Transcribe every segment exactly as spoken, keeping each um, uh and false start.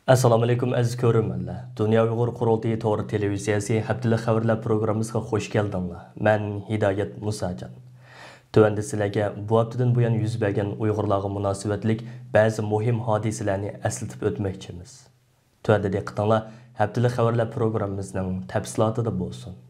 ئەسسالامۇئەلەيكۇم، ئەزىز كۆرۈرمەنلەر! دۇنيا ئۇيغۇر قۇرۇلتىيى تور تېلېۋىزىيەسى ھەپتىلىك خەۋەرلەر پروگراممىسىغا خۇش كەلدىڭلار. مەن ھىدايەت مۇساجان. تۆۋەندە سىلەرگە بۇ ھەپتىدىن بۇيان يۈز بەرگەن ئۇيغۇرلارغا مۇناسىۋەتلىك بەزى مۇھىم ھادىسىلەرنى ئەسلىتىپ ئۆتمەكچىمىز. تۆۋەندە دىققىتىڭلار ھەپتىلىك خەۋەرلەر پروگراممىمىزنىڭ تەپسىلاتىدا بولسۇن.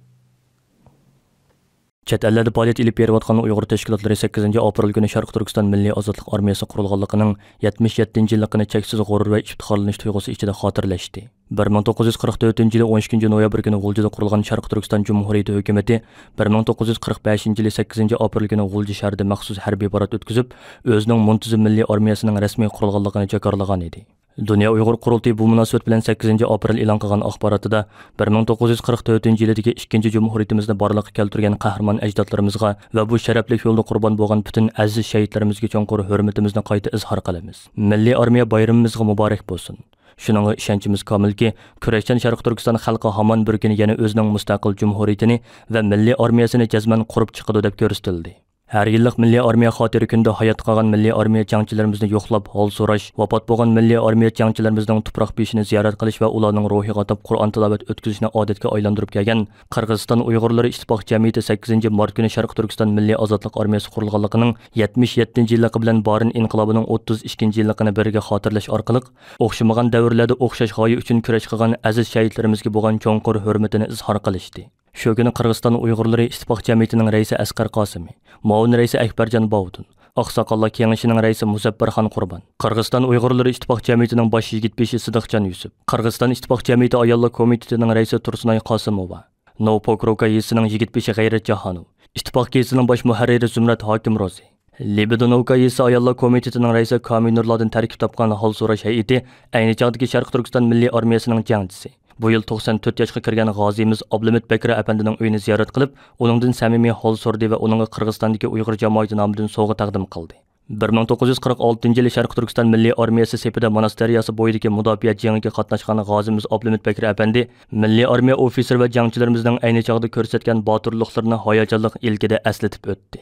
چەت ئەللەردە پائالىيەت ئېلىپ بېرىۋاتقان ئۇيغۇر تەشكىلاتلىرى سەككىزىنچى ئاپرېل كۈنى شەرقىي تۈركىستان مىللىي ئازادلىق ئارمىيەسى قۇرۇلغانلىقىنىڭ يەتمىش يەتتىنچى يىللىقىنى چەكسىز غۇرۇر ۋە ئىپتىخارلىنىش تۇيغۇسى ئىچىدە خاتىرىلەشتى. بىر مىڭ توققۇز يۈز قىرىق تۆتىنچى يىلى ئون ئىككىنچى نويابىر كۈنى غۇلجىدا قۇرۇلغان شەرقىي تۈركىستان جۇمھۇرىيىتى ھۆكۈمىتى بىر مىڭ توققۇز يۈز قىرىق بەشىنچى يىلى سەككىزىنچى ئاپرېل كۈنى غۇلجا شەھىرىدە مەخسۇس ھەربىي پارات ئۆتكۈزۈپ، ئۆزىنىڭ مۇنتىزىم مىللىي ئارمىيەسىنىڭ رەسمىي قۇرۇلغانلىقىنى جاكارلىغان ئىدى. دۇنيا ئۇيغۇر قۇرۇلتىيى بۇ مۇناسىۋەت بىلەن سەككىزىنچى ئاپرېل ئېلان قىلغان ئاخباراتىدا، بىر مىڭ توققۇز يۈز قىرىق تۆتىنچى يىلىدىكى ئىككىنچى جۇمھۇرىيىتىمىزنى بارلىققا كەلتۈرگەن قەھرىمان ئەجدادلىرىمىزغا ۋە بۇ شەرەپلىك يولدا قۇربان بولغان پۈتۈن ئەزىز شەھىتلىرىمىزگە چوڭقۇر ھۆرمىتىمىزنى قايتا ئىزھار قىلىمىز. مىللىي ئارمىيە بايرىمىمىزغا مۇبارەك بولسۇن! شۇنىڭغا ئىشەنچىمىز كامىلكى، كۈرەشچان شەرقىي تۈركىستان خەلقى ھامان بىر كۈنى يەنە ئۆزىنىڭ مۇستەقىل جۇمھۇرىيىتىنى ۋە مىللىي ئارمىيەسىنى جەزمەن قۇرۇپ چىقىدۇ، دەپ كۆرسىتىلدى. ھەر يىللىق مىللىي ئارمىيە خاتىرە كۈنىدە ھايات قالغان مىللىي ئارمىيە جەڭچىلىرىمىزنى يوقلاپ، ھال سوراش، ۋاپات بولغان مىللىي ئارمىيە جەڭچىلىرىمىزنىڭ تۇپراق بېشىنى زىيارەت قىلىش ۋە ئۇلارنىڭ روھىغا ئاتاپ قۇرئان تىلاۋەت ئۆتكۈزۈشنى ئادەتكە ئايلاندۇرۇپ كەلگەن قىرغىزىستان ئۇيغۇرلىرى ئىتتىپاق جەمئىيىتى سەككىزىنچى مارت كۈنى شەرقىي تۈركىستان مىللىي ئازادلىق ئارمىيەسى قۇرۇلغانلىقىنىڭ يەتمىش يەتتىنچى يىللىقى بىلەن بارىن ئىنقىلابىنىڭ ئوتتۇز ئىككىنچى يىللىقىنى بىرگە خاتىرىلەش ئارقىلىق، ئوخشىمىغان دەۋرلەردە ئوخشاش غايە ئۈچۈن كۈرەش قىلغان ئەزىز شەھىتلىرىمىزگە بولغان چوڭقۇر ھۆرمىتىنى ئىزھار قىلىشتى. شۇ كۈنى قىرغىزىستان ئۇيغۇرلىرى ئىتتىپاق جەمئىيىتىنىڭ رەئىسى ئەسقەر قاسىمى، مۇئاۋىن رەئىسى ئەكبەرجان باۋۇدۇن، ئاقساقاللار كېڭىشىنىڭ رەئىسى مۇزەپپەرخان قۇربان، قىرغىزىستان ئۇيغۇرلىرى ئىتتىپاق جەمئىيىتىنىڭ باش يىگىت بېشى سىدىقجان يۈسۈپ، قىرغىزىستان ئىتتىپاق جەمئىيىتى ئاياللار كومىتېتىنىڭ رەئىسى تۇرسۇنئاي قاسىموۋا، نوۋا پوكروكا يېزىسىنىڭ يىگىت بېشى غەيرەت جاھانوۋ، ئىتتىپاق گېزىتىنىڭ باش مۇھەررىرى زۇمرەت ھاكىم روزى، لېبېدونوۋكا يېزىسى ئاياللار كومىتېتىنىڭ رەئىسى كامىل نۇرلادىن تەركىب تاپقان ھال سوراش ھەيئىتى ئەينى چاغدىكى شەرقىي تۈركىستان مىللىي ئارمىيەسىنىڭ جەڭچىسى، بۇ يىل توقسان تۆت ياشقا كىرگەن غازىيىمىز ئابلىمىت بەكرى ئەپەندىنىڭ ئۆيىنى زىيارەت قىلىپ، ئۇنىڭدىن سەمىمىي ھال سورىدى ۋە ئۇنىڭغا قىرغىزىستاندىكى ئۇيغۇر جامائىتى نامىدىن سوۋغا تەقدىم قىلدى. بىر مىڭ توققۇز يۈز قىرىق ئالتىنچى يىلى شەرقىي تۈركىستان مىللىي ئارمىيەسى سېپىدە ماناس دەرياسى بويىدىكى مۇداپىئە جېڭىگە قاتناشقان غازىيىمىز ئابلىمىت بەكرى ئەپەندى مىللىي ئارمىيە ئوفىتسېر ۋە جەڭچىلىرىمىزنىڭ ئەينى چاغدا كۆرسەتكەن باتۇرلۇقلىرىنى ھاياجانلىق ئىلكىدە ئەسلىتىپ ئۆتتى.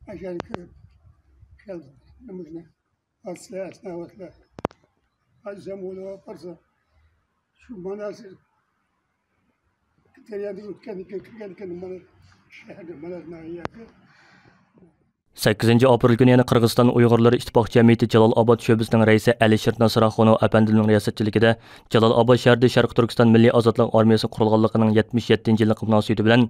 ئاشۇ يەرگە كىرىپ كەلدىم. نېمىشنى ئەسلى ئەسناۋاتلار ئاجىزام ئويلاپ بارسا، شۇ ماناسىر دەريادىن ئۆتكەندىن كېيىن، كىرگەندىن كېيىن مانا شەھەردە مانا يەردە. سەككىزىنچى ئاپرېل كۈنى يەنە قىرغىزىستان ئۇيغۇرلىرى ئىتتىپاق جەمئىيىتى جالال ئاباد شۆبىسىنىڭ رەئىسى ئەلىشىر ناسىراخۇنوۋ ئەپەندىمنىڭ رىياسەتچىلىكىدە جالال ئاباد شەھىرىدە شەرقىي تۈركىستان مىللىي ئازادلىق ئارمىيەسى قۇرۇلغانلىقىنىڭ يەتمىش يەتتىنچى يىللىقى مۇناسىۋىتى بىلەن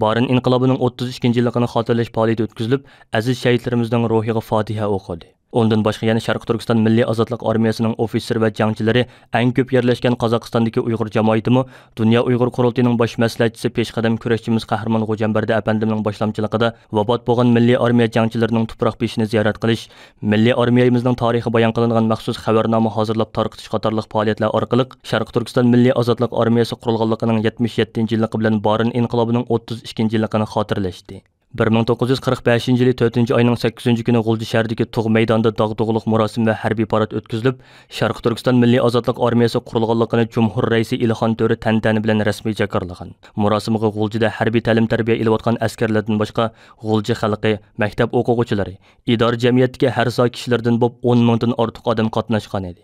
بارىن ئىنقىلابىنىڭ ئوتتۇز ئىككىنچى يىللىقىنى خاتىرىلەش پائالىيىتى ئۆتكۈزۈلۈپ، ئەزىز شەھىدلىرىمىزنىڭ روھىغا فاتىھە ئوقۇلدى. ئۇندىن باشقا يەنە شەرقىي تۈركىستان مىللىي ئازادلىق ئارمىيەسىنىڭ ئوفىتسېر ۋە جەڭچىلىرى ئەڭ كۆپ يەرلەشكەن قازاقىستاندىكى ئۇيغۇر جامائىتىمۇ دۇنيا ئۇيغۇر قۇرۇلتىيىنىڭ باش مەسلىھەتچىسى، پېشقەدەم كۈرەشچىمىز قەھرىمان غوجامبەردى ئەپەندىمنىڭ باشلامچىلىقىدا ۋاپات بولغان مىللىي ئارمىيە جەڭچىلىرىنىڭ تۇپراق بېشىنى زىيارەت قىلىش، مىللىي ئارمىيەمىزنىڭ تارىخى بايان قىلىنغان مەخسۇس خەۋەرنامە ھازىرلاپ تارقىتىش قاتارلىق پائالىيەتلەر ئارقىلىق شەرقىي تۈركىستان مىللىي ئازادلىق ئارمىيەسى قۇرۇلغانلىقىنىڭ يەتمىش يەتتىنچى يىللىقى بىلەن بارىن ئىنقىلابىنىڭ ئوتتۇز ئىككىنچى يىللىقىنى خاتىرىلەشتى. بىر مىڭ توققۇز يۈز قىرىق بەشىنچى يىلى تۆتىنچى ئاينىڭ سەككىزىنچى كۈنى غۇلجا شەھىرىدىكى تۇغ مەيدانىدا داغدۇغىلىق مۇراسىمى ۋە ھەربىي پارات ئۆتكۈزۈلۈپ، شەرقىي تۈركىستان مىللىي ئازادلىق ئارمىيەسى قۇرۇلغانلىقىنى جۇمھۇر رەئىسى ئىلھان تۆرە تەنتەنە بىلەن رەسمىي جاكارلىغان. مۇراسىمغا غۇلجىدا ھەربىي تەلىم-تەربىيە ئېلىۋاتقان ئەسكەرلەردىن باشقا، غۇلجا خەلقى، مەكتەپ ئوقۇغۇچىلىرى، ئىدارە جەمئىيەتتىكى ھەر ساھە كىشىلىرىدىن بولۇپ ئون مىڭدىن ئارتۇق ئادەم قاتناشقانىدى.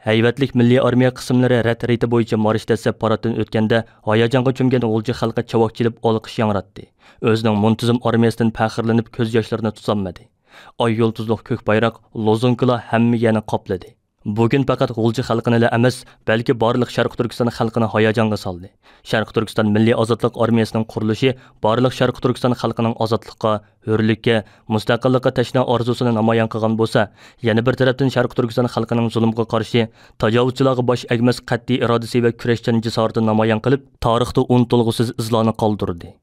ھەيۋەتلىك مىللىي ئارمىيە قىسىملىرى رەت رېتى بويىچە مارش دەسسەپ پاراتتىن ئۆتكەندە، ھاياجانغا چۆمگەن غۇلجا خەلقى چاۋاك چېلىپ ئالقىش ياڭراتتى. ئۆزىنىڭ مۇنتىزىم ئارمىيەسىدىن پەخىرلىنىپ كۆز ياشلىرىنى تۇتالمىدى. ئاي يۇلتۇزلۇق كۆك بايراق، لوزۇنكىلا ھەممە يەرنى قاپلىدى. بۇ كۈن پەقەت غۇلجا خەلقىنىلا ئەمەس، بەلكى بارلىق شەرقىي تۈركىستان خەلقىنى ھاياجانغا سالدى. شەرقىي تۈركىستان مىللىي ئازادلىق ئارمىيەسىنىڭ قۇرۇلۇشى بارلىق شەرقىي تۈركىستان خەلقىنىڭ ئازادلىققا، ھۆرلۈككە، مۇستەقىللىققا تەشنا ئارزۇسىنى نامايان قىلغان بولسا، يەنە بىر تەرەپتىن شەرقىي تۈركىستان خەلقىنىڭ زۇلۇمغا قارشى، تاجاۋۇزچىلارغا باش ئەگمەس قەتئىي ئىرادىسى ۋە كۈرەشچان جاسارىتىنى نامايان قىلىپ، تارىختا ئۇنتۇلغۇسىز ئىزلارنى قالدۇردى.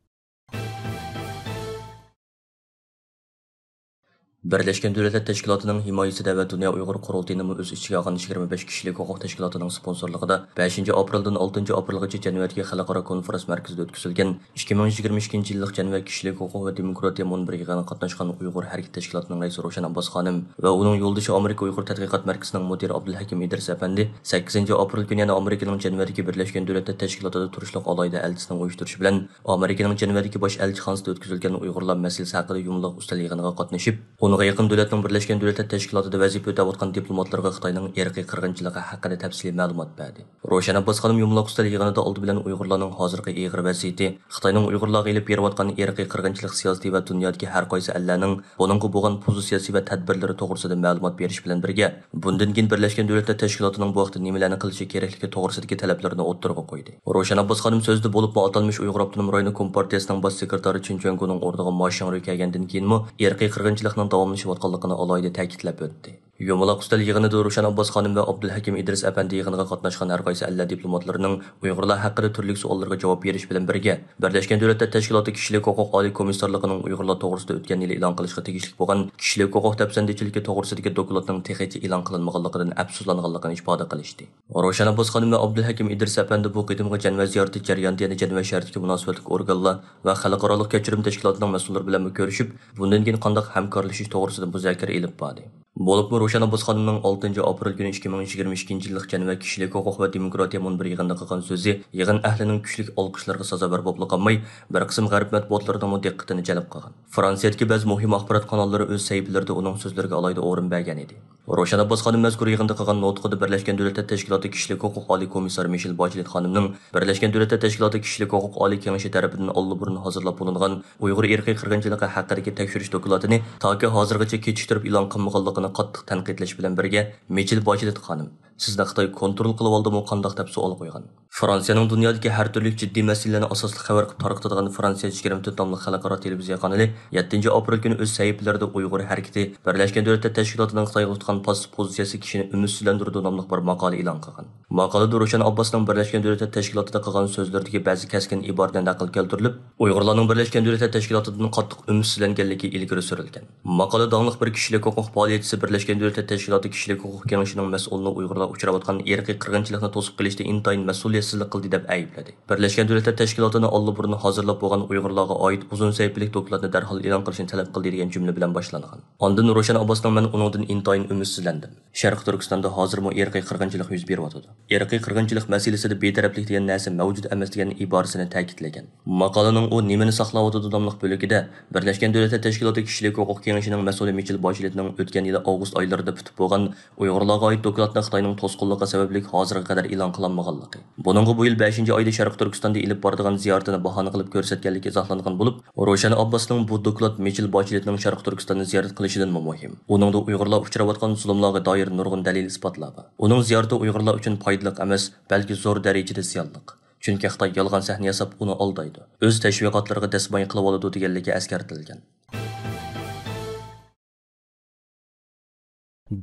بىرلەشكەن دۆلەتلەر تەشكىلاتىنىڭ ھىمايىسىدە ۋە دۇنيا ئۇيغۇر قۇرۇلتىيىنىمۇ ئۆز ئىچىگە ئالغان يىگىرمە بەش كىشىلىك ھوقۇق تەشكىلاتىنىڭ سپونسورلۇقىدا بەشىنچى ئاپرېلدىن ئالتىنچى ئاپرېلغىچە جەنۋەدىكى خەلقئارا كونفرانس مەركىزىدە ئۆتكۈزۈلگەن ئىككى مىڭ يىگىرمە ئىككىنچى يىللىق جەنۋە كىشىلىك ھوقۇق ۋە دېموكراتىيە مۇنبىرى يىغىنىغا قاتناشقان ئۇيغۇر ھەرىكەت تەشكىلاتىنىڭ رەئىسى روشەن ئابباس خانىم ۋە ئۇنىڭ يولدىشى ئامېرىكا ئۇيغۇر تەتقىقات مەركىزىنىڭ مۇدىرى ئابدۇلھەكىم ئىدرىس ئەپەندى سەككىزىنچى ئاپرېل كۈنى يەنە ئامېرىكىنىڭ جەنۋەدىكى بىرلەشكەن دۆلەتلەر تەشكىلاتىدا تۇرۇشلۇق ئالاھىدە ئەلچىسىنىڭ ئۇيۇشتۇرۇشى بىلەن ئامېرىكىنىڭ جەنۋەدىكى باش ئەلچىخانىسىدا ئۆتكۈزۈلگەن ئۇيغۇرلار مەسىلىسى ھەققىدە يۇمىلاق ئۈستەل يىغىنىغا قاتنىشىپ، يېقىن دۆلەتنىڭ بىرلەشكەن دۆلەتلەر تەشكىلاتىدا ۋەزىپە ئۆتەۋاتقان دىپلوماتلىرىغا خىتاينىڭ ئىرقىي قىرغىنچىلىقى ھەققىدە تەپسىلىي مەلۇمات بەردى. روشەن ئابباس خانىم يۇمىلاق ئۈستەل يىغىنىدا ئالدى بىلەن ئۇيغۇرلارنىڭ ھازىرقى ئېغىر ۋەزىيىتى، خىتاينىڭ ئۇيغۇرلارغا ئېلىپ بېرىۋاتقان ئىرقىي قىرغىنچىلىق سىياسىتى ۋە دۇنيادىكى ھەر قايسى ئەللەرنىڭ بۇنىڭغا بولغان پوزىتسىيەسى ۋە تەدبىرلىرى توغرىسىدا مەلۇمات بېرىش بىلەن بىرگە، بۇندىن كېيىن بىرلەشكەن دۆلەتلەر تەشكىلاتىنىڭ بۇ ھەقتە نېمىلەرنى قىلىشى كېرەكلىكى توغرىسىدىكى تەلەپلىرىنى ئوتتۇرىغا قويدى. روشەن ئابباس خانىم سۆزىدە بولۇپمۇ، ئاتالمىش ئۇيغۇر ئاپتونوم رايونى كومپارتىيەسىنىڭ باش سېكرېتارى چېن چۈەنگونىڭ ئورنىغا ما شىڭرۇي كەلگەندىن كېيىنمۇ ئىرقىي قىرغىنچىلىقنىڭ داۋاملىشىۋاتقانلىقىنى ئالاھىدە تەكىتلەپ ئۆتتى. يۇمىلاق ئۈستەل يىغىنىدا روشەن ئابباس خانىم ۋە ئابدۇلھەكىم ئىدرىس ئەپەندى يىغىنغا قاتناشقان ھەر قايسى ئەللەر دىپلوماتلىرىنىڭ ئۇيغۇرلار ھەققىدە تۈرلۈك سوئاللىرىغا جاۋاب بېرىش بىلەن بىرگە، بىرلەشكەن دۆلەتلەر تەشكىلاتى كىشىلىك ھوقۇق ئالىي كومىسسارلىقىنىڭ ئۇيغۇرلار توغرىسىدا ئۆتكەن يىلى ئېلان قىلىشقا تېگىشلىك بولغان كىشىلىك ھوقۇق دەپسەندىچىلىكى توغرىسىدىكى دوكلاتنىڭ تېخىچە ئېلان قىلىنمىغانلىقىدىن ئەپسۇسلانغانلىقىنى ئىپادە قىلىشتى. روشەن ئابباس خانىم ۋە ئابدۇلھەكىم ئىدرىس ئەپەندى بۇ قېتىمقى جەنۋە زىيارىتى جەريانىدا يەنە جەنۋە شەھىرىدىكى مۇناسىۋەتلىك ئورگانلار ۋە خەلقئارالىق كەچۈرۈم تەشكىلاتىنىڭ مەسئۇللىرى بىلەنمۇ كۆرۈشۈپ، بۇندىن كېيىن قانداق ھەمكارلىشىش توغرىسىدا مۇزاكىرە ئېلىپ باردى. بولۇپمۇ روشەن ئابباس خانىمنىڭ ئالتىنچى ئاپرېل كۈنى ئىككى مىڭ يىگىرمە ئىككىنچى يىللىق جەنۋە كىشىلىك ھوقۇق ۋە دېموكراتىيە مۇنبىرى يىغىنىدا قىلغان سۆزى يىغىن ئەھلىنىڭ كۈچلۈك ئالقىشلىرىغا سازاۋەر بولۇپلا قالماي، بىر قىسىم غەرب مەتبۇئاتلىرىنىڭمۇ دىققىتىنى جەلپ قىلغان. فرانسىيەدىكى بەزى مۇھىم ئاخبارات قاناللىرى ئۆز سەھىپىلىرىدە ئۇنىڭ سۆزلىرىگە ئالاھىدە ئورۇن بەرگەن ئىدى. روشەن ئابباس خانىم مەزكۇر يىغىندا قىلغان نۇتقىدا بىرلەشكەن دۆلەتلەر تەشكىلاتى كىشىلىك ھوقۇق ئالىي كومىسسارى مىشېل باچېلېت خانىمنىڭ بىرلەشكەن دۆلەتلەر تەشكىلاتى كىشىلىك ھوقۇق ئالىي كېڭىشى تەرىپىدىن ئاللىبۇرۇن ھازىرلاپ بولۇنغان ئۇيغۇر ئىرقىي قىرغىنچىلىقى ھەققىدىكى تەكشۈرۈش دوكلاتىنى تاكى ھازىرغىچە كېچىكتۈرۈپ ئېلان قىلمىغانلىقىنى قاتتىق تەنقىدلەش بىلەن بىرگە، مىچېل باچېلېت خانىم، سىزنى خىتاي كونترول قىلىۋالدىمۇ قانداق دەپ سوئال قويغان. فرانسىيەنىڭ دۇنيادىكى ھەر تۈرلۈك جىددىي مەسىلىلەرنى ئاساسلىق خەۋەر قىلىپ تارقىتىدىغان فرانسىيە يىگىرمە تۆت ناملىق خەلقئارا تېلېۋىزىيە قانىلى يەتتىنچى ئاپرېل كۈنى ئۆز سەھىپىلىرىدە ئۇيغۇر ھەرىكىتى بىرلەشكەن دۆلەتلەر تەشكىلاتىنىڭ خىتايغا تۇتقان پاسسىپ پوزىتسىيەسى كىشىنى ئۈمىدسىزلەندۈرىدۇ ناملىق بىر ماقالە ئېلان قىلغان. ماقالىدە روشەن ئابباسنىڭ بىرلەشكەن دۆلەتلەر تەشكىلاتىدا قىلغان سۆزلىرىدىكى بەزى كەسكىن ئىبارىلەر نەقىل كەلتۈرۈلۈپ، ئۇيغۇرلارنىڭ بىرلەشكەن دۆلەتلەر تەشكىلاتىدىن قاتتىق ئۈمىدسىزلەنگەنلىكى ئىلگىرى سۈرۈلگەن. ماقالىدە داڭلىق بىر كىشىلىك ھوقۇق پائالىيەتچىسى بىرلەشكەن دۆلەتلەر تەشكىلاتى كىشىلىك ھوقۇق كېڭىشىنىڭ مەسئۇلىنى ئۇيغۇرلار ئۇچراۋاتقان ئىرقىي قىرغىنچىلىقنى توسۇپ قېلىشتا ئىنتايىن مەسئۇلىيەتسىزلىك قىلدى دەپ ئەيىبلىدى. بىرلەشكەن دۆلەتلەر تەشكىلاتىنى ئاللىبۇرۇن ھازىرلاپ بولغان ئۇيغۇرلارغا ئائىت ئۇزۇن سەھىپىلىك دوكلاتنى دەرھال ئېلان قىلىشنى تەلەپ قىلدى دېگەن جۈملە بىلەن باشلانغان. ئاندىن روشەن ئابباسنىڭ مەن ئۇنىڭدىن ئىنتايىن ئۈمىدسىزلەندىم. شەرقىي تۈركىستاندا ھازىرمۇ ئىرقىي قىرغىنچىلىق يۈز بېرىۋاتىدۇ. ئىرقىي قىرغىنچىلىق مەسىلىسىدە بىتەرەپلىك دېگەن نەرسە مەۋجۇت ئەمەس دېگەن ئىبارىسىنى تەكىتلىگەن. ماقالىنىڭ ئۇ نېمىنى ساقلاۋاتىدۇ ناملىق بۆلىكىدە بىرلەشكەن دۆلەتلەر تەشكىلاتى كىشىلىك ھوقۇق كېڭىشىنىڭ مەسئۇلى مىچېل باچېلېتنىڭ ئۆتكەن يىلى ئاۋغۇست ئايلىرىدا پۈتۈپ بولغان ئۇيغۇرلارغا ئائىت دوكلاتنى خىتاينىڭ توسقۇنلۇقى سەۋەبلىك ھازىرغا قەدەر ئېلان قىلالمىغانلىقى، بۇنىڭغا بۇ يىل بەشىنچى ئايدا شەرقىي تۈركىستاندا ئېلىپ بارىدىغان زىيارىتىنى باھانە قىلىپ كۆرسەتكەنلىكى ئىزاھلانغان بولۇپ، روشەن ئابباسنىڭ بۇ دوكلات مىچېل باچېلېتنىڭ شەرقىي تۈركىستاننى زىيارەت قىلىشىدىنمۇ مۇھىم. ئۇنىڭدا ئۇيغۇرلار ئۇچراۋاتقان زۇلۇملارغا دائىر نۇرغۇن دەلىل-ئىسپاتلار بار. ئۇنىڭ زىيارىتى ئۇيغۇرلار ئۈچۈن پايدىلىق ئەمەس، بەلكى زور دەرىجىدە زىيانلىق. چۈنكى خىتاي يالغان سەھنە ياساپ، ئۇنى ئالدايدۇ. ئۆز تەشۋىقاتلىرىغا دەسمايە قىلىۋالىدۇ دېگەنلىكى ئەسكەرتىلگەن.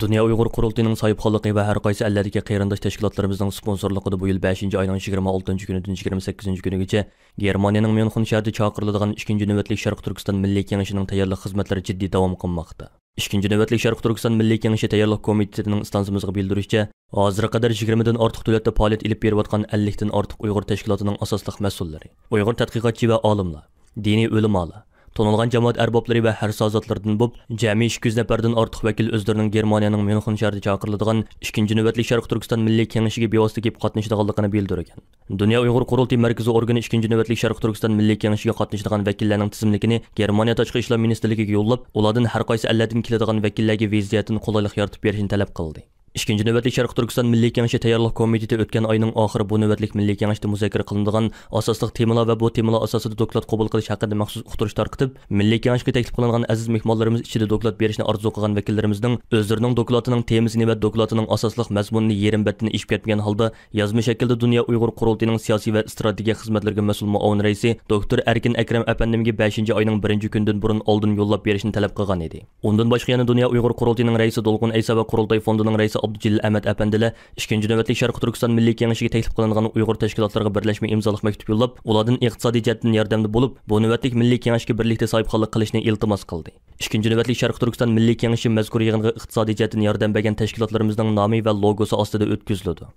دۇنيا ئۇيغۇر قۇرۇلتىيىنىڭ ساھىبخانلىقى ۋە ھەر قايسى ئەللەردىكى قېرىنداش تەشكىلاتلىرىمىزنىڭ سپونسورلۇقىدا بۇ يىل بەشىنچى ئاينىڭ يىگىرمە ئالتىنچى كۈنىدىن يىگىرمە سەككىزىنچى كۈنىگىچە گېرمانىيەنىڭ ميۇنخېن شەھىرىدە چاقىرىلىدىغان ئىككىنچى نۆۋەتلىك شەرقىي تۈركىستان مىللىي كېڭىشىنىڭ تەييارلىق خىزمەتلىرى جىددىي داۋام قىلماقتا. ئىككىنچى نۆۋەتلىك شەرقىي تۈركىستان مىللىي كېڭىشى تەييارلىق كومىتېتىنىڭ ئىستانسىمىزغا بىلدۈرۈشىچە، ھازىرغا قەدەر يىگىرمىدىن ئارتۇق دۆلەتتە پائالىيەت ئېلىپ بېرىۋاتقان ئەللىكتىن ئارتۇق ئۇيغۇر تەشكىلاتىنىڭ ئاساسلىق مەسئۇللىرى، ئۇيغۇر تەتقىقاتچى ۋە ئالىملار، دىنىي ئۆلىمالار، تونۇلغان جامائەت ئەربابلىرى ۋە ھەر ساھە زاتلىرىدىن بولۇپ، جەمئىي ئىككى يۈز نەپەردىن ئارتۇق ۋەكىل ئۆزلىرىنىڭ گېرمانىيەنىڭ ميۇنخېن شەھىرىدە چاقىرىلىدىغان ئىككىنچى نۆۋەتلىك شەرقىي تۈركىستان مىللىي كېڭىشىگە بىۋاسىتە كېلىپ قاتنىشىدىغانلىقىنى بىلدۈرگەن. دۇنيا ئۇيغۇر قۇرۇلتىيى مەركىزىي ئورگىنى ئىككىنچى نۆۋەتلىك شەرقىي تۈركىستان مىللىي كېڭىشىگە قاتنىشىدىغان ۋەكىللەرنىڭ تىزىملىكىنى گېرمانىيە تاشقى ئىشلار مىنىستىرلىكىگە يوللاپ، ئۇلاردىن ھەر قايسى ئەللەردىن كېلىدىغان ۋەكىللەرگە ۋىزا جەھەتتىن قولايلىق يارىتىپ بېرىشنى تەلەپ قىلدى. ئىككىنچى نۆۋەتلىك شەرقىي تۈركىستان مىللىي كېڭىشى تەييارلىق كومىتېتى ئۆتكەن ئاينىڭ ئاخىرى بۇ نۆۋەتلىك مىللىي كېڭەشتە مۇزاكىرە قىلىنىدىغان ئاساسلىق تېمىلار ۋە بۇ تېمىلار ئاساسىدا دوكلات قوبۇل قىلىش ھەققىدە مەخسۇس ئۇقتۇرۇش تارقىتىپ، مىللىي كېڭەشكە تەكلىپ قىلىنغان ئەزىز مېھمانلىرىمىز ئىچىدە دوكلات بېرىشنى ئارزۇ قىلغان ۋەكىللىرىمىزنىڭ ئۆزلىرىنىڭ دوكلاتىنىڭ تېمىسىنى ۋە دوكلاتىنىڭ ئاساسلىق مەزمۇنىنى يېرىم بەتتىن ئېشىپ كەتمىگەن ھالدا يازما شەكىلدە دۇنيا ئۇيغۇر قۇرۇلتىيىنىڭ سىياسىي ۋە ئىستراتېگىيە خىزمەتلىرىگە مەسئۇل مۇئاۋىن رەئىسى دوكتور ئەركىن ئەكرەم ئەپەندىمگە بەشىنچى ئاينىڭ بىرىنچى كۈنىدىن بۇرۇن ئالدىن يوللاپ بېرىشنى تەلەپ قىلغان ئىدى. ئۇندىن باشقا يەنە دۇنيا ئۇيغۇر قۇرۇلتىيىنىڭ رەئىسى دولقۇن ئەيسا ۋە قۇرۇلتاي فوندىنىڭ رەئىسى ئابدۇجېلىل ئەمەت ئەپەندىلەر ئىككىنچى نۆۋەتلىك شەرقىي تۈركىستان مىللىي كېڭىشىگە تەكلىپ قىلىنغان ئۇيغۇر تەشكىلاتلىرىغا بىرلەشمە ئىمزالىق مەكتۇپ يوللاپ، ئۇلاردىن ئىقتىسادىي جەھەتتىن ياردەمدە بولۇپ، بۇ نۆۋەتلىك مىللىي كېڭەشكە بىرلىكتە ساھىبخانلىق قىلىشنى ئىلتىماس قىلدى. ئىككىنچى نۆۋەتلىك شەرقىي تۈركىستان مىللىي كېڭىشى مەزكۇر يىغىنغا ئىقتىسادىي جەھەتتىن ياردەم بەرگەن تەشكىلاتلىرىمىزنىڭ نامى ۋە لوگوسى ئاستىدا ئۆتكۈزۈلىدۇ.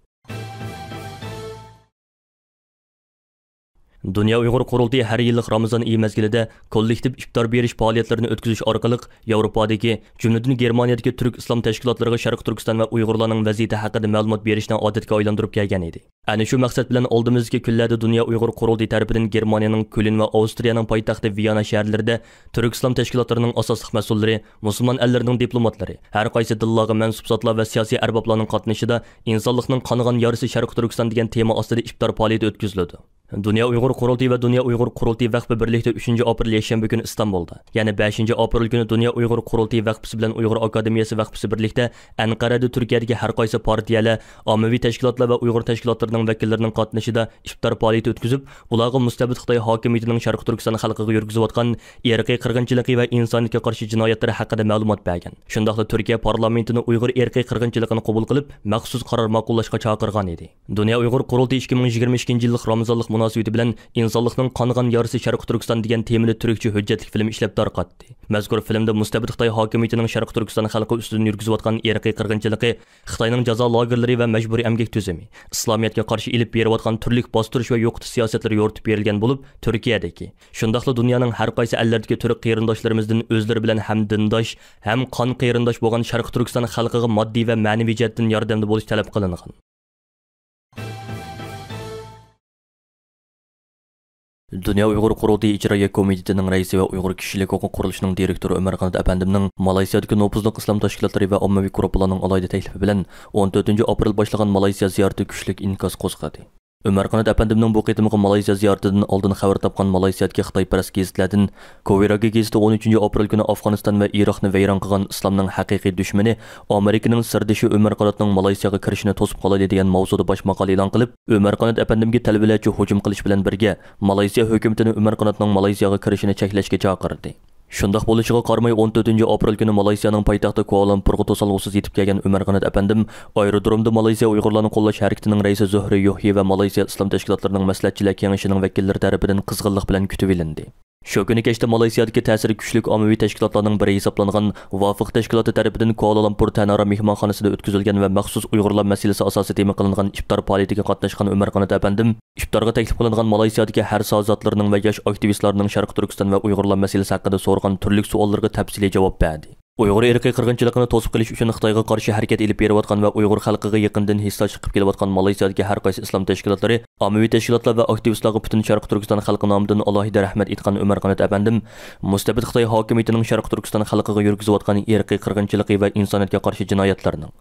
دۇنيا ئۇيغۇر قۇرۇلتىيى ھەر يىللىق رامىزان ئېيى مەزگىلىدە كوللېكتىپ ئىپتار بېرىش پائالىيەتلىرىنى ئۆتكۈزۈش ئارقىلىق ياۋروپادىكى، جۈملىدىن گېرمانىيەدىكى تۈرك ئىسلام تەشكىلاتلىرىغا شەرقىي تۈركىستان ۋە ئۇيغۇرلارنىڭ ۋەزىيىتى ھەققىدە مەلۇمات بېرىشنى ئادەتكە ئايلاندۇرۇپ كەلگەن ئىدى. ئەنە شۇ مەقسەت بىلەن ئالدىمىزدىكى كۈنلەردە دۇنيا ئۇيغۇر قۇرۇلتىيى تەرىپىدىن گېرمانىيەنىڭ كۆلن ۋە ئاۋسترىيەنىڭ پايتەختى ۋىيانا شەھەرلىرىدە تۈرك ئىسلام تەشكىلاتلىرىنىڭ ئاساسلىق مەسئۇللىرى، مۇسۇلمان ئەللىرىنىڭ دىپلوماتلىرى، ھەر قايسى دىنلارغا مەنسۇپ زاتلار ۋە سىياسىي ئەربابلارنىڭ قاتنىشىشىدا ئىنسانلىقنىڭ قانىغان يارىسى شەرقىي تۈركىستان دېگەن تېما ئاستىدا ئىپتار پائالىيىتى ئۆتكۈزۈلىدۇ. دۇنيا ئۇيغۇر قۇرۇلتىيى ۋە دۇنيا ئۇيغۇر قۇرۇلتىيى ۋەقپى بىرلىكتە ئۈچىنچى ئاپرېل يەكشەنبە كۈنى ئىستانبۇلدا، يەنى بەشىنچى ئاپرېل كۈنى دۇنيا ئۇيغۇر قۇرۇلتىيى ۋەقپىسى بىلەن ئۇيغۇر ئاكادېمىيەسى ۋەقپىسى بىرلىكتە ئەنقەرەدە تۈركىيەدىكى ھەر قايسى پارتىيەلەر، ئاممىۋى تەشكىلاتلار ۋە ئۇيغۇر تەشكىلاتلىرىنىڭ ۋەكىللىرىنىڭ قاتنىشىشىدا ئىپتار پائالىيىتى ئۆتكۈزۈپ، ئۇلارغا مۇستەبىت خىتاي ھاكىمىيىتىنىڭ شەرقىي تۈركىستان خەلقىگە يۈرگۈزۈۋاتقان ئىرقىي قىرغىنچىلىقى ۋە ئىنسانىيەتكە قارشى جىنايەتلىرى ھەققىدە مەلۇمات بەرگەن. شۇنداقلا تۈركىيە پارلامېنتىنى ئۇيغۇر ئىرقىي قىرغىنچىلىقىنى قوبۇل قىلىپ، مەخسۇس قارار ماقۇللاشقا چاقىرغان ئىدى. دۇنيا ئۇيغۇر قۇرۇلتىيى ئىككى مىڭ يىگىرمە ئىككىنچى يىللىق رامىزانلىق مۇناسىۋىتى بىلەن ئىنسانلىقنىڭ قانىغان يارىسى شەرقىي تۈركىستان دېگەن تېمىلىق تۈركچە ھۆججەتلىك فىلىم ئىشلەپ تارقاتتى. مەزكۇر فىلىمدا مۇستەبىت خىتاي ھاكىمىيىتىنىڭ شەرقىي تۈركىستان خەلقى ئۈستىدىن يۈرگۈزۈۋاتقان ئىرقىي قىرغىنچىلىقى، خىتاينىڭ جازا لاگېرلىرى ۋە مەجبۇرىي ئەمگەك تۈزۈمى، ئىسلامىيەتكە قارشى ئېلىپ بېرىۋاتقان تۈرلۈك باستۇرۇش ۋە يوقىتىش سىياسەتلىرى يورۇتۇپ بېرىلگەن بولۇپ، تۈركىيەدىكى، شۇنداقلا دۇنيانىڭ ھەر قايسى ئەللىرىدىكى تۈرك قېرىنداشلىرىمىزدىن ئۆزلىرى بىلەن ھەم دىنداش، ھەم قان قېرىنداش بولغان شەرقىي تۈركىستان خەلقىگە ماددىي ۋە مەنىۋى جەھەتتىن ياردەمدە بولۇش تەلەپ قىلىنغان. دۇنيا ئۇيغۇر قۇرۇلتىيى ئىجرائىيە كومىتېتىنىڭ رەئىسى ۋە ئۇيغۇر كىشىلىك ھوقۇق قۇرۇلۇشىنىڭ دىرېكتورى ئۆمەر قانات ئەپەندىمنىڭ مالايسىيادىكى نوپۇزلۇق ئىسلام تەشكىلاتلىرى ۋە ئاممىۋى گۇرۇپپىلارنىڭ ئالاھىدە تەكلىپى بىلەن ئون تۆتىنچى ئاپرېل باشلىغان مالايسىيا زىيارىتى كۈچلۈك ئىنكاس قوزغىدى. ئۆمەر قانات ئەپەندىمنىڭ بۇ قېتىمقى مالايسىيا زىيارىتىدىن ئالدىن خەۋەر تاپقان مالايسىيادىكى خىتايپەرەس گېزىتلەردىن كوۋېراگې گېزىتى ئون ئۈچىنچى ئاپرېل كۈنى ئافغانىستان ۋە ئىراقنى ۋەيران قىلغان ئىسلامنىڭ ھەقىقىي دۈشمىنى ئامېرىكىنىڭ سىردىشى ئۆمەر قاناتنىڭ مالايسىياغا كىرىشىنى توسۇپ قالايلى دېگەن ماۋزۇدا باش ماقالە ئېلان قىلىپ، ئۆمەر قانات ئەپەندىمگە تەلۋىلەرچە ھۇجۇم قىلىش بىلەن بىرگە، مالايسىيا ھۆكۈمىتىنى ئۆمەر قاناتنىڭ مالايسىياغا كىرىشىنى چەكلەشكە چاقىردى. شۇنداق بولۇشىغا قارىماي، ئون تۆتىنچى ئاپرېل كۈنى مالايسىيانىڭ پايتەختى كۇئالالامپۇرغا توسالغۇسىز يېتىپ كەلگەن ئۆمەر قانات ئەپەندىم ئايرودرومدا مالايسىيا ئۇيغۇرلارنى قوللاش ھەرىكىتىنىڭ رەئىسى زۆھرە يۇھى ۋە مالايسىيا ئىسلام تەشكىلاتلىرىنىڭ مەسلىھەتچىلەر كېڭىشىنىڭ ۋەكىللىرى تەرىپىدىن قىزغىنلىق بىلەن كۈتۈۋېلىندى. شۇ كۈنى كەچتە مالايسىيادىكى تەسىرى كۈچلۈك ئاممىۋى تەشكىلاتلارنىڭ بىرى ھېسابلانغان ۋافىق تەشكىلاتى تەرىپىدىن كۇئالالامپۇر تەنھارا مېھمانخانىسىدا ئۆتكۈزۈلگەن ۋە مەخسۇس ئۇيغۇرلار مەسىلىسى ئاساسىي تېما قىلىنغان ئىپتار پائالىيىتىگە قاتناشقان ئۆمەر قانات ئەپەندىم ئىپتارغا تەكلىپ قىلىنغان مالايسىيادىكى ھەر ساھە زاتلىرىنىڭ ۋە ياش ئاكتىۋىستلارنىڭ شەرقىي تۈركىستان ۋە ئۇيغۇرلار مەسىلىسى ھەققىدە سورىغان تۈرلۈك سوئاللىرىغا تەپسىلىي جاۋاب بەردى. ئۇيغۇر ئىرقىي قىرغىنچىلىقىنى توسۇپ قېلىش ئۈچۈن خىتايغا قارشى ھەرىكەت ئېلىپ بېرىۋاتقان ۋە ئۇيغۇر خەلقىگە يېقىندىن ھېسداشلىق قىلىپ كېلىۋاتقان مالايسىيادىكى ھەر قايسى ئىسلام تەشكىلاتلىرى، ئاممىۋى تەشكىلاتلار ۋە ئاكتىۋىستلارغا پۈتۈن شەرقىي تۈركىستان خەلقى نامىدىن ئالاھىدە رەھمەت ئېيتقان ئۆمەر قانات ئەپەندىم، مۇستەبىت خىتاي ھاكىمىيىتىنىڭ شەرقىي تۈركىستان خەلقىگە يۈرگۈزۈۋاتقان ئىرقىي قىرغىنچىلىقى ۋە ئىنسانىيەتكە قارشى جىنايەتلىرىنىڭ،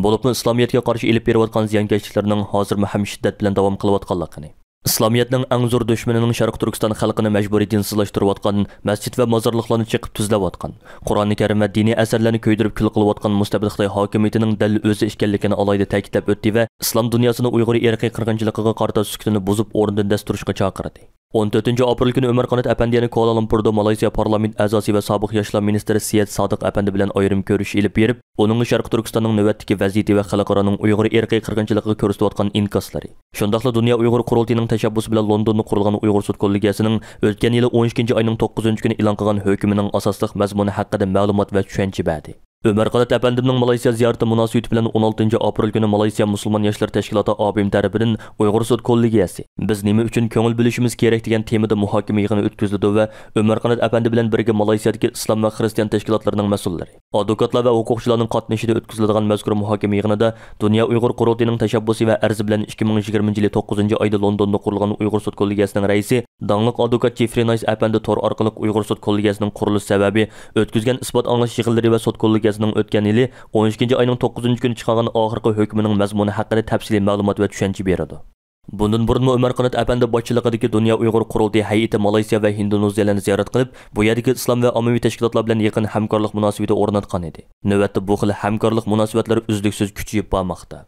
بولۇپمۇ ئىسلامىيەتكە قارشى ئېلىپ بېرىۋاتقان زىيانكەشلىكلىرىنىڭ ھازىرمۇ ھەم شىددەت بىلەن داۋام قىلىۋاتقانلىقىنى، ئىسلامىيەتنىڭ ئەڭ زور دۈشمىنىنىڭ شەرقىي تۈركىستان خەلقىنى مەجبۇرىي دىنسىزلاشتۇرۇۋاتقان، مەسچىت ۋە مازارلىقلارنى چېقىپ تۈزلەۋاتقان، قۇرئانى كەرىم ۋە دىنىي ئەسەرلەرنى كۆيدۈرۈپ كۈل قىلىۋاتقان مۇستەبىت خىتاي ھاكىمىيىتىنىڭ دەل ئۆزى ئىكەنلىكىنى ئالاھىدە تەكىتلەپ ئۆتتى ۋە ئىسلام دۇنياسىنى ئۇيغۇر ئىرقىي قىرغىنچىلىقىغا قارىتا سۈكۈتىنى بۇزۇپ، ئورنىدىن دەس تۇرۇشقا چاقىردى. ئون تۆتىنچى ئاپرېل كۈنى ئۆمەر قانات ئەپەندى يەنە كۇئالالامپۇردا مالايسىيا پارلامېنت ئەزاسى ۋە سابىق ياشلار مىنىستىرى سېيىت سادىق ئەپەندى بىلەن ئايرىم كۆرۈشۈش ئېلىپ بېرىپ، ئۇنىڭغا شەرقىي تۈركىستاننىڭ نۆۋەتتىكى ۋەزىيىتى ۋە خەلقئارانىڭ ئۇيغۇر ئىرقىي قىرغىنچىلىقىغا كۆرسىتىۋاتقان ئىنكاسلىرى، شۇنداقلا دۇنيا ئۇيغۇر قۇرۇلتىيىنىڭ تەشەببۇسى بىلەن لوندوندا قۇرۇلغان ئۇيغۇر سوت كوللېگىيەسىنىڭ ئۆتكەن يىلى ئون ئىككىنچى ئاينىڭ توققۇزىنچى كۈنى ئېلان قىلغان ھۆكمىنىڭ ئاساسلىق مەزمۇنى ھەققىدە مەلۇمات ۋە چۈشەنچە بەردى. ئۆمەر قانات ئەپەندىمنىڭ مالايسىيا زىيارىتى مۇناسىۋىتى بىلەن ئون ئالتىنچى ئاپرېل كۈنى مالايسىيا مۇسۇلمان ياشلىرى تەشكىلاتى ئابىم تەرىپىدىن ئۇيغۇر سوت كوللېگىيەسى، بىز نېمە ئۈچۈن كۆڭۈل بۆلۈشىمىز كېرەك دېگەن تېمىدا مۇھاكىمە يىغىنى ئۆتكۈزۈلىدۇ ۋە ئۆمەر قانات ئەپەندى بىلەن بىرگە مالايسىيادىكى ئىسلام ۋە خىرىستىيان تەشكىلاتلىرىنىڭ مەسئۇللىرى، ئادۋوكاتلار ۋە ھوقۇقچىلارنىڭ قاتنىشىشىدا ئۆتكۈزۈلىدىغان مەزكۇر مۇھاكىمە يىغىنىدا دۇنيا ئۇيغۇر قۇرۇلتىيىنىڭ تەشەببۇسى ۋە ئەرزى بىلەن ئىككى مىڭ يىگىرمىنچى يىلى توققۇزىنچى ئايدا لوندوندا قۇرۇلغان ئۇيغۇر سوت كوللېگىيەسىنىڭ رەئىسى، داڭلىق ئادۋوكات جېفرى نايس ئەپەندى تور ئارقىلىق ئۇيغۇر سوت كوللېگىيەسىنىڭ قۇرۇلۇش سەۋەبى، ئۆتكۈزگەن ئىسپات ئاڭلاش يىغىنلىرى ۋە سوت كوللېگىيەسىنىڭ ئۆتكەن يىلى ئون ئىككىنچى ئاينىڭ توققۇزىنچى كۈنى چىقارغان ئاخىرقى ھۆكمىنىڭ مەزمۇنى ھەققىدە تەپسىلىي مەلۇمات ۋە چۈشەنچە بېرىدۇ. بۇندىن بۇرۇنمۇ ئۆمەر قانات ئەپەندى باشچىلىقىدىكى دۇنيا ئۇيغۇر قۇرۇلتىيى ھەيئىتى مالايسىيا ۋە ھىندونېزىيەلەرنى زىيارەت قىلىپ، بۇ يەردىكى ئىسلام ۋە ئاممىۋى تەشكىلاتلار بىلەن يېقىن ھەمكارلىق مۇناسىۋىتى ئورناتقان ئىدى. نۆۋەتتە بۇ خىل ھەمكارلىق مۇناسىۋەتلىرى ئۈزلۈكسىز كۈچىيىپ بارماقتا.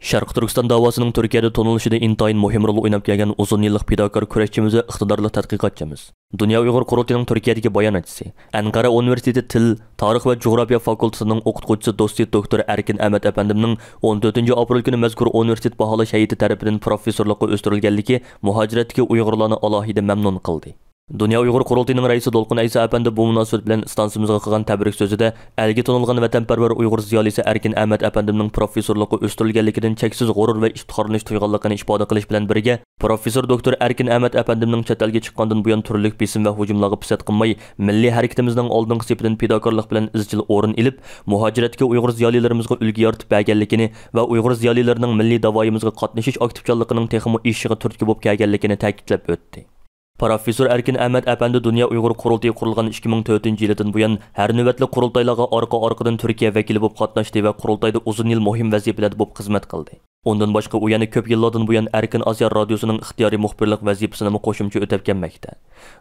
شەرقىي تۈركىستان داۋاسىنىڭ تۈركىيەدە تونۇلۇشىدا ئىنتايىن مۇھىم رول ئويناپ كەلگەن ئۇزۇن يىللىق پىداكار كۈرەشچىمىز ۋە ئىقتىدارلىق تەتقىقاتچىمىز، دۇنيا ئۇيغۇر قۇرۇلتىيىنىڭ تۈركىيەدىكى باياناتچىسى، ئەنقەرە ئۇنىۋېرسىتېتى تىل، تارىخ ۋە جۇغراپىيە فاكۇلتېتىنىڭ ئوقۇتقۇچىسى دوستى دوكتور ئەركىن ئەمەت ئەپەندىمنىڭ ئون تۆتىنچى ئاپرېل كۈنى مەزكۇر ئۇنىۋېرسىتېت باھالاش ھەيئىتى تەرىپىدىن پروفېسسورلۇققا ئۆستۈرۈلگەنلىكى مۇھاجىرەتتىكى ئۇيغۇرلارنى ئالاھىدە مەمنۇن قىلدى. دۇنيا ئۇيغۇر قۇرۇلتىيىنىڭ رەئىسى دولقۇن ئەيسا ئەپەندى بۇ مۇناسىۋەت بىلەن ئىستانسىمىزغا قىلغان تەبرىك سۆزىدە، ئەلگە تونۇلغان ۋەتەنپەرۋەر ئۇيغۇر زىيالىيسى ئەركىن ئەمەت ئەپەندىمنىڭ پروفېسسورلۇققا ئۆستۈرۈلگەنلىكىدىن چەكسىز غۇرۇر ۋە ئىپتىخارلىنىش تۇيغانلىقىنى ئىپادە قىلىش بىلەن بىرگە، پروفېسسور دوكتور ئەركىن ئەمەت ئەپەندىمنىڭ چەت ئەلگە چىققاندىن بۇيان تۈرلۈك بېسىم ۋە ھۇجۇملارغا پىسەت قىلماي، مىللىي ھەرىكىتىمىزنىڭ ئالدىنقى سېپىدىن پىداكارلىق بىلەن ئىزچىل ئورۇن ئېلىپ، مۇھاجىرەتتىكى ئۇيغۇر زىيالىيلىرىمىزغا ئۈلگە يارىتىپ بەرگەنلىكىنى ۋە ئۇيغۇر زىيالىيلىرىنىڭ مىللىي داۋايىمىزغا قاتنىشىش ئاكتىپچانلىقىنىڭ تېخىمۇ ئېشىشىغا تۈرتكە بولۇپ كەلگەنلىكىنى تەكىتلەپ ئۆتتى. پروفېسسور ئەركىن ئەمەت ئەپەندى دۇنيا ئۇيغۇر قۇرۇلتىيى قۇرۇلغان ئىككى مىڭ تۆتىنچى يىلىدىن بۇيان، ھەر نۆۋەتلىك قۇرۇلتايلارغا ئارقا-ئارقىدىن تۈركىيە ۋەكىلى بولۇپ قاتناشتى ۋە قۇرۇلتايدا ئۇزۇن يىل مۇھىم ۋەزىپىلەردە بولۇپ خىزمەت قىلدى. ئۇندىن باشقا، ئۇ يەنە كۆپ يىللاردىن بۇيان ئەركىن ئاسىيا رادىيوسىنىڭ ئىختىيارىي مۇخبىرلىق ۋەزىپىسىنىمۇ قوشۇمچە ئۆتەپ كەلمەكتە.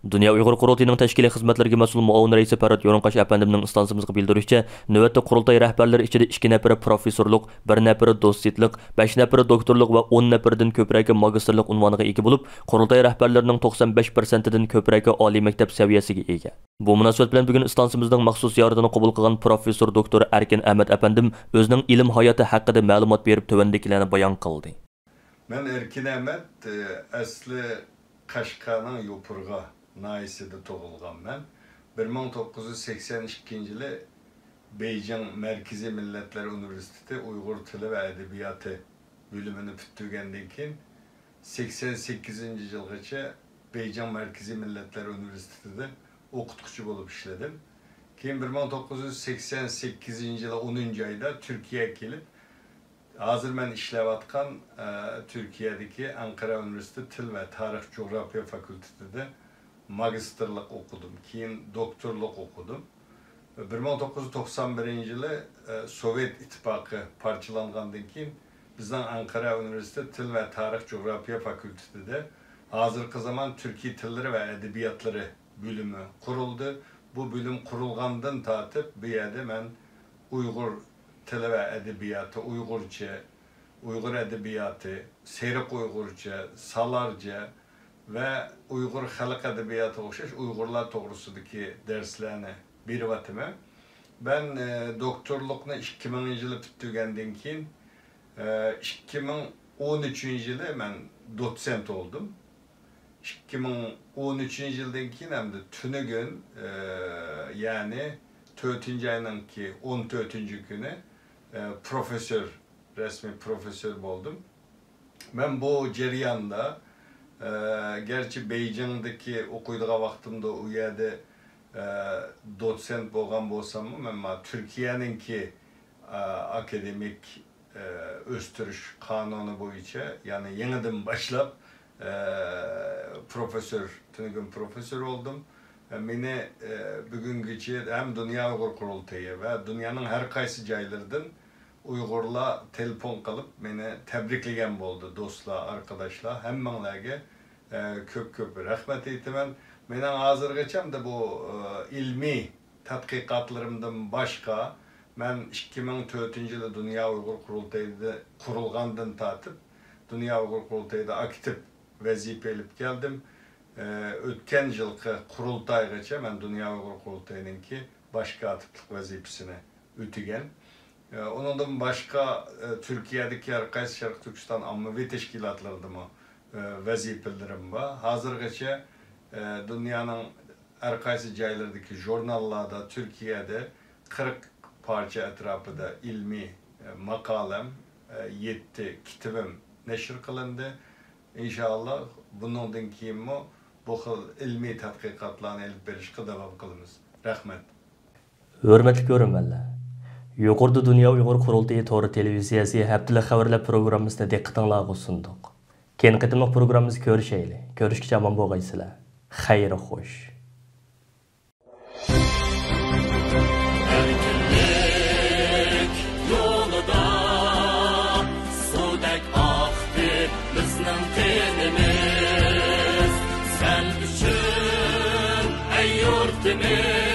دۇنيا ئۇيغۇر قۇرۇلتىيىنىڭ تەشكىلىي خىزمەتلىرىگە مەسئۇل مۇئاۋىن رەئىسى پەرھات يورۇنقاش ئەپەندىمنىڭ ئىستانسىمىزغا بىلدۈرۈشىچە، نۆۋەتتە قۇرۇلتاي رەھبەرلىرى ئىچىدە ئىككى نەپىرى پروفېسسورلۇق، بىر نەپىرى دوتسېنتلىق، بەش نەپىرى دوكتورلۇق ۋە ئون نەپىرىدىن كۆپرەكى ماگىستىرلىق ئۇنۋانىغا ئىگە بولۇپ، قۇرۇلتاي رەھبەرلىرىنىڭ توقسان بەش پىرسەنتىدىن كۆپرەكى ئالىي مەكتەپ سەۋىيەسىگە ئىگە. بۇ مۇناسىۋەت بىلەن بۈگۈن ئىستانسىمىزنىڭ مەخسۇس زىيارىتىنى قوبۇل قىلغان پروفېسسور دوكتور ئەركىن ئەمەت ئەپەندىم ئۆزىنىڭ ئىلىم ھاياتى ھەققىدە مەلۇمات بېرىپ، تۆۋەندىكىلەرنى بايان قىلدى. مەن ئەركىن ئەمەت، ئەسلى قەشقەرنىڭ يوپۇرغا ناھىيەسىدە تۇغۇلغانمەن. بىر مىڭ توققۇز يۈز سەكسەن ئىككىنچى يىلى بېيجىڭ مەركىزىي مىللەتلەر ئۇنىۋېرسىتېتى ئۇيغۇر تىلى ۋە ئەدەبىياتى بۆلۈمىنى پۈتتۈرگەندىن كېيىن، سەكسەن سەككىزىنچى يىلغىچە بېيجىڭ مەركىزىي مىللەتلەر ئۇنىۋېرسىتېتىدا ئوقۇتقۇچى بولۇپ ئىشلىدىم. كېيىن بىر مىڭ توققۇز يۈز سەكسەن سەككىزىنچى يىلى ئونىنچى ئايدا تۈركىيەگە كېلىپ، ھازىر مەن ئىشلەۋاتقان، ئە، تۈركىيەدىكى ئەنقەرە ئۇنىۋېرسىتېتى تىل ۋە تارىخ جۇغراپىيە فاكۇلتېتىدا ماگىستىرلىق ئوقۇدۇم، كېيىن دوكتورلۇق ئوقۇدۇم. بىر مىڭ توققۇز يۈز توقسان بىرىنچى يىلى، ئە، سوۋېت ئىتتىپاقى پارچىلانغاندىن كېيىن، بىزنىڭ ئەنقەرە ئۇنىۋېرسىتېتى تىل ۋە تارىخ جۇغراپىيە فاكۇلتېتىدا ھازىرقى زامان تۈركىي تىللىرى ۋە ئەدەبىياتلىرى بۆلۈمى قۇرۇلدى. بۇ بۆلۈم قۇرۇلغاندىن تارتىپ، بۇ يەردە مەن ئۇيغۇر تىلى ۋە ئەدەبىياتى، ئۇيغۇرچە، ئۇيغۇر ئەدەبىياتى، سېرىق ئۇيغۇرچە، سالارجە ۋە ئۇيغۇر خەلق ئەدەبىياتىغا ئوخشاش ئۇيغۇرلار توغرىسىدىكى دەرسلەرنى بېرىۋاتىمەن. مەن، ئە، دوكتورلۇقنى ئىككى مىڭىنچى يىلى پۈتتۈرگەندىن كېيىن، ئە، ئىككى مىڭ ئون ئۈچىنچى يىلى مەن دوتسېنت بولدۇم. ئىككى مىڭ ئون ئۈچىنچى يىلدىن كېيىن ئەمدى تۈنۈگۈن، ئە، يەنى تۆتىنچى ئاينىڭكى ئون تۆتىنچى كۈنى، ئە، پروفېسسور، رەسمىي پروفېسسور بولدۇم. مەن بۇ جەرياندا، ئە، گەرچە بېيجىڭدىكى ئوقۇيدىغان ۋاقتىمدا ئۇ يەردە، ئە، دوتسېنت بولغان بولساممۇ، مەن مانا تۈركىيەنىڭكى، ئە، ئاكادېمىك ئۆستۈرۈش قانۇنى بويىچە، يەنى يېڭىدىن باشلاپ، پروفېسسور، تۈنۈگۈن پروفېسسور بولدۇم. مېنى بۈگۈنگىچە ھەم دۇنيا ئۇيغۇر قۇرۇلتىيى ۋە دۇنيانىڭ ھەر قايسى جايلىرىدىن ئۇيغۇرلار تېلېفون قىلىپ مېنى تەبرىكلىگەن بولدى، دوستلار، ئارقىداشلار، ھەممىڭلارگە كۆپ كۆپ رەھمەت ئېيتىمەن. مېنىڭ ھازىرغىچە ئەمدى بۇ ئىلمىي تەتقىقاتلىرىمدىن باشقا، مەن ئىككى مىڭ تۆتىنچى يىلى دۇنيا ئۇيغۇر قۇرۇلتىيىدا قۇرۇلغاندىن تارتىپ، دۇنيا ئۇيغۇر قۇرۇلتىيىدا ئاكتىپ ۋەزىپە ئېلىپ كەلدىم. ئە، ئۆتكەن يىلقى قۇرۇلتايغىچە مەن دۇنيا ئۇيغۇر قۇرۇلتىيىنىڭكى باش كاتىپلىق ۋەزىپىسىنى ئۆتىگەن. ئە، ئۇنىڭدىن باشقا، ئە، تۈركىيەدىكى ھەر قايسى شەرقىي تۈركىستان ئاممىۋى تەشكىلاتلىرىدىمۇ، ئە، ۋەزىپىلىرىم بار. ھازىرغىچە، ئە، دۇنيانىڭ ھەر قايسى جايلىرىدىكى ژۇرناللاردا، تۈركىيەدە قىرىق پارچە ئەتراپىدا ئىلمىي، ئە، ماقالەم، ئە، يەتتە كىتابىم نەشر قىلىندى. ئىنشائاللا، بۇنىڭدىن كېيىنمۇ بۇ خىل ئىلمىي تەتقىقاتلارنى ئېلىپ بېرىشقا داۋام قىلىمىز. رەھمەت. ھۆرمەتلىك كۆرۈرمەنلەر! يۇقىرىدا دۇنيا ئۇيغۇر قۇرۇلتىيى تور تېلېۋىزىيەسى ھەپتىلىك خەۋەرلەر پروگراممىسىنى دىققىتىڭلارغا سۇندۇق. كېيىنكى قېتىملىق پروگراممىمىزدا كۆرۈشەيلى. كۆرۈشكىچە ئامان بولغايسىلەر. خەير خوش. ئەركىنلىك يولىدا سۇدەك ئاقتى بىزنىڭ قېنىمىز. سەن ئۈچۈن، ئەي يۇرتىمىز.